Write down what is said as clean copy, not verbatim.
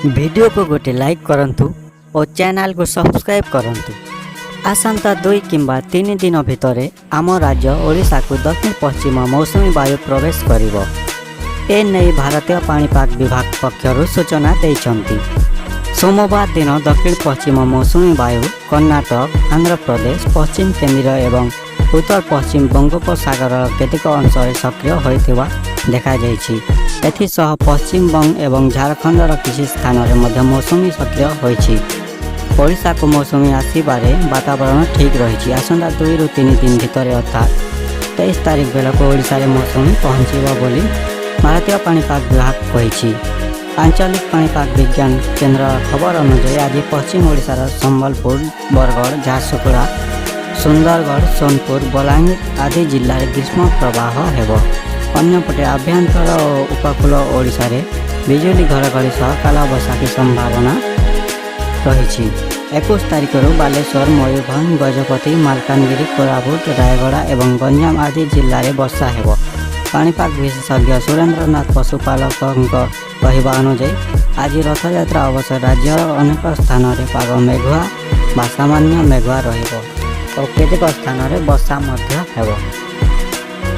ଭିଡ଼ିଓକୁ ଗୋଟେ ଲାଇକ୍ କରନ୍ତୁ ଓ ଚ୍ୟାନେଲକୁ ସବସ୍କ୍ରାଇବ୍ କରନ୍ତୁ। ଆସନ୍ତା 2 କିମ୍ବା 3 ଦିନ ଭିତରେ ଆମ ରାଜ୍ୟ ଓଡ଼ିଶାକୁ ଦକ୍ଷିଣ ପଶ୍ଚିମ ମୌସୁମୀ ବାୟୁ ପ୍ରବେଶ କରିବ। ଏ ନେଇ ଭାରତୀୟ ପାଣିପାଗ ବିଭାଗ ପକ୍ଷରୁ ସୂଚନା ଦେଇଛନ୍ତି। ସୋମବାର ଦିନ ଦକ୍ଷିଣ ପଶ୍ଚିମ ମୌସୁମୀ ବାୟୁ କର୍ଣ୍ଣାଟକ, ଆନ୍ଧ୍ରପ୍ରଦେଶ, ପଶ୍ଚିମ କେନ୍ଦ୍ରୀୟ ଏବଂ ଉତ୍ତର ପଶ୍ଚିମ ବଙ୍ଗୋପସାଗରର କେତେକ ଅଂଶରେ ସକ୍ରିୟ ହୋଇଥିବା ଦେଖାଯାଇଛି। ଏଥିସହ ପଶ୍ଚିମବଙ୍ଗ ଏବଂ ଝାଡ଼ଖଣ୍ଡର କିଛି ସ୍ଥାନରେ ମଧ୍ୟ ମୌସୁମୀ ସକ୍ରିୟ ହୋଇଛି। ଓଡ଼ିଶାକୁ ମୌସୁମୀ ଆସିବାରେ ବାତାବରଣ ଠିକ୍ ରହିଛି। ଆସନ୍ତା 2ରୁ 3 ଦିନ ଭିତରେ, ଅର୍ଥାତ୍ 23 ତାରିଖ ବେଳକୁ ଓଡ଼ିଶାରେ ମୌସୁମୀ ପହଞ୍ଚିବ ବୋଲି ଭାରତୀୟ ପାଣିପାଗ ବିଭାଗ କହିଛି। ଆଞ୍ଚଳିକ ପାଣିପାଗ ବିଜ୍ଞାନ କେନ୍ଦ୍ରର ଖବର ଅନୁଯାୟୀ, ଆଜି ପଶ୍ଚିମ ଓଡ଼ିଶାର ସମ୍ବଲପୁର, ବରଗଡ଼, ଝାରସୁଗୁଡ଼ା, ସୁନ୍ଦରଗଡ଼, ସୋନପୁର, ବଲାଙ୍ଗୀର ଆଦି ଜିଲ୍ଲାରେ ଗ୍ରୀଷ୍ମ ପ୍ରବାହ ହେବ। ଅନ୍ୟପଟେ ଆଭ୍ୟନ୍ତର ଓ ଉପକୂଳ ଓଡ଼ିଶାରେ ବିଜୁଳି ଘଡ଼ଘଡ଼ି ସହ କାଳବୈଶାଖୀ ସମ୍ଭାବନା ରହିଛି। 21 ତାରିଖରୁ ବାଲେଶ୍ୱର, ମୟୂରଭଞ୍ଜ, ଗଜପତି, ମାଲକାନଗିରି, କୋରାପୁଟ, ରାୟଗଡ଼ା ଏବଂ ଗଞ୍ଜାମ ଆଦି ଜିଲ୍ଲାରେ ବର୍ଷା ହେବ। ପାଣିପାଗ ବିଶେଷଜ୍ଞ ସୁରେନ୍ଦ୍ରନାଥ ପଶୁପାଳକଙ୍କ କହିବା ଅନୁଯାୟୀ, ଆଜି ରଥଯାତ୍ରା ଅବସରରେ ରାଜ୍ୟର ଅନେକ ସ୍ଥାନରେ ପାଗ ମେଘୁଆ ବା ସାମାନ୍ୟ ମେଘୁଆ ରହିବ ଓ କେତେକ ସ୍ଥାନରେ ବର୍ଷା ମଧ୍ୟ ହେବ।